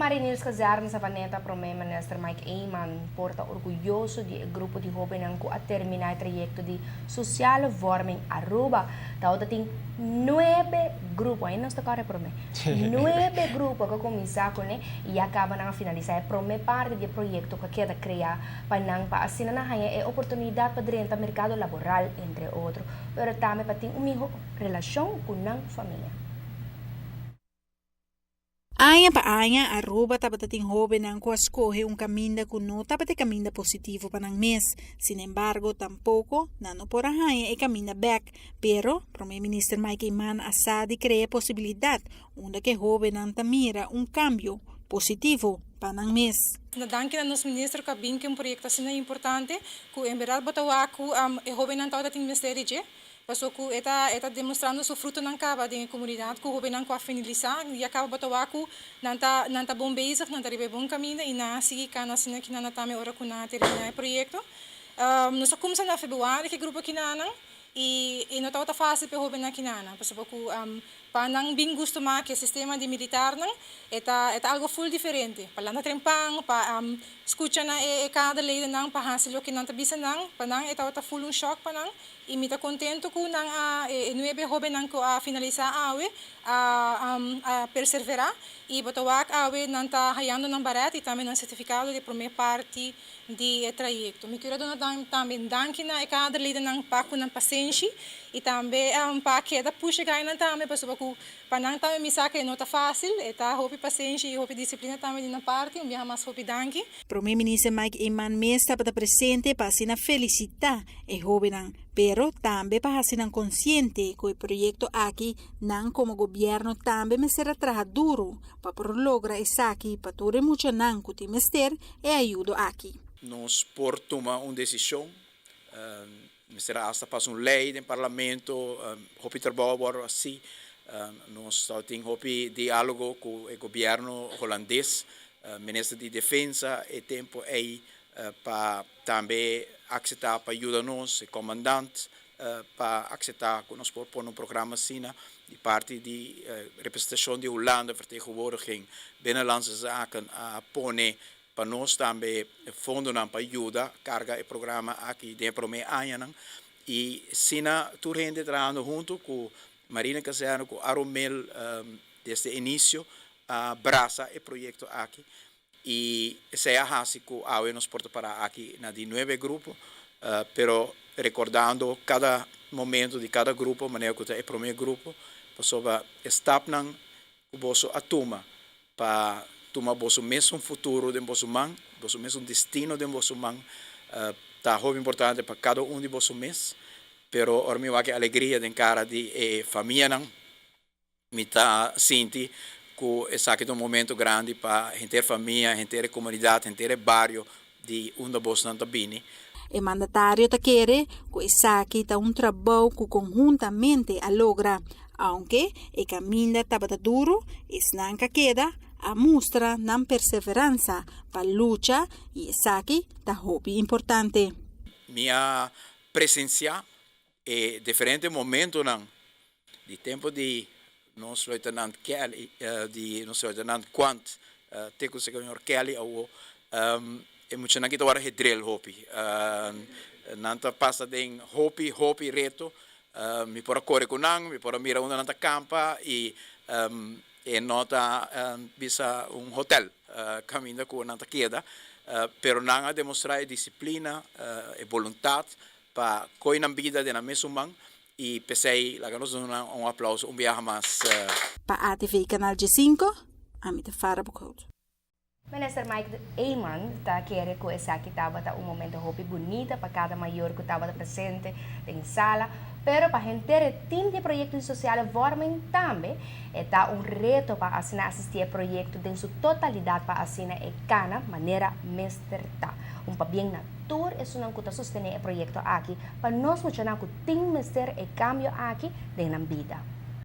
Marinierskazerne Savaneta Prome Minister Mike Eman por ta orguyoso di e grupo di hobennan cu a termina e trayecto di Sociale Vorming Aruba. Tawata tin nuebe grupo, ainda nos ta core prome, nuebe grupo cu a cuminsa cune y ya caba nan a finalisa e prome parti di e proyecto cu a keda crea pa nan pa asina nan haya e oportunidad pa drenta mercado laboral entre otro, pero tambe pa tin un miho relacion cu nan famia. Aña pa aña Aruba tabata tin hobennan cu a scoge un caminda cu no tabata e caminda positivo pa nan mes. Sin embargo, tampoco nan no por a haña e caminda bek. Pero, Prome Minister Mike Eman a sa di crea e posibilidad unda cu e hobennan ta mira un cambio positivo pa nan mes. Na danki na nos minister cu a bin cu un proyecto asina importante cu en berdad bo ta wak cu e hobennan tabata tin mester di dje. Paso ku e ta e ta demostrando su frutonan kaba den e komunidat ku hobennan ku a finalisá ya kaba bo ta wak ku nan ta nan ta bon bezig, nan ta riba e bon kaminda i nan a sigui kana asina ki nan a tambe ora ku nan a terminá e proyekto. Nos a kumsa na februari ku e grupo kinanan i e no tabata fásil pa e hobennan kinanan pasobra ku Pa nan bin gusto mas ke sistema di militarnan e ta e ta algo full diferente. Pa lanta trempan, pa scucha na e e kaderledennan pa haci loke nan ta bisa nan, pa nan e tabata full un shock pa nan y mi ta contento cu nan a e nuebe hobennan cu a finalisa awe a a perservera y bo ta wak awe nan ta hayando nan baret y tambe nan certificado di e prome parti di e trayecto. Mi kier a duna tambe danki na e kaderlidernan pa cu nan pasenshi y tambe pa keda pusha gainan tambe pasobra cu pa nan tambe mi sa cu e no ta facil, e ta hopi pasenshi y hopi disciplina tambe di nan parti. Un biaha mas hopi danki. Prome Minister Mike Eman mes tabata presente pa asina felicita e hobennan, pero tambe pa haci nan consciente cu e proyecto aki nan como gobierno tambe mester a traha duro pa por logra esaki pa tur e muchanan cu tin mester e ayudo aki. Nos por tuma un desishon, mester a hasta pasa un lei den parlamento, hopi trabou a wòrdu hasi, nos tabatin hopi diálogo ku e gobièrnu holandes, minister di defensa e tempu ei pa tambe akseptá pa yuda nos, e komandant pa akseptá ku nos por pone un programa asina di parti di representashon di Hulanda, Vertegenwoordiging Binnenlandse Zaken, a pone pa nos tambe fondonan pa yuda karga e programa aki den e promé añanan. I asina tur hende trahando huntu ku Marina Kazerne, ku Aromel desde inisio a brasa e proyekto aki. I esei a hasi ku awe nos por ta pará aki na di nuebe grupo, pero rekordando kada momento di kada grupo manera ku ta e promé grupo, pasobra e stapnan ku boso a tuma pa tuma boso mesun futuro den boso man, boso mesun destino den boso man, ta hopi importante pa kada un di boso mes, pero ora mi wak e alegria den kara di e famianan, Mi ta sinti ku esaki ta un momento grandi pa henter famia, henter e komunidat, henter e bario di unda bosnan ta bini. E mandatario ta kere ku esaki ta un trabou ku konhuntamente a logra, aunke e kaminda tabata duru, esnan ka keda a mustra nan perseveransa pa lucha i esaki ta hopi importante. Mi a presensiá e diferente momentonan Di tempo di nos luitenant Kelly, di nos luitenant Quant te ku señor Kelly awo, e muchanan ki ta wòrdu gedrill hopi. Nan ta pasa den hopi, hopi reto. Mi por a kore ku nan, mi por a mira unda nan ta kampa i e no ta bisa un hotel kaminda ku nan ta keda. Pero nan a demostrá e disiplina, e boluntat pa kohe nan bida den nan mesun man I p'esei laga nos duna nan un aplauso un biaha mas. Pa ATV Canal Djesinko, ami ta Farah Boekhout. Minister Mike Eman ta kere ku esaki tabata un momento hopi bunita pa kada mayor ku tabata presente den sala, pero pa henter e team di e proyekto di Sociale Vorming tambe e ta un reto pa asina asisti e proyekto den su totalidat pa asina e kana manera mester ta. Un pabien na tur esunnan ku ta sostené e proyekto aki pa nos muchanan ku tin mester e kambio aki den nan bida.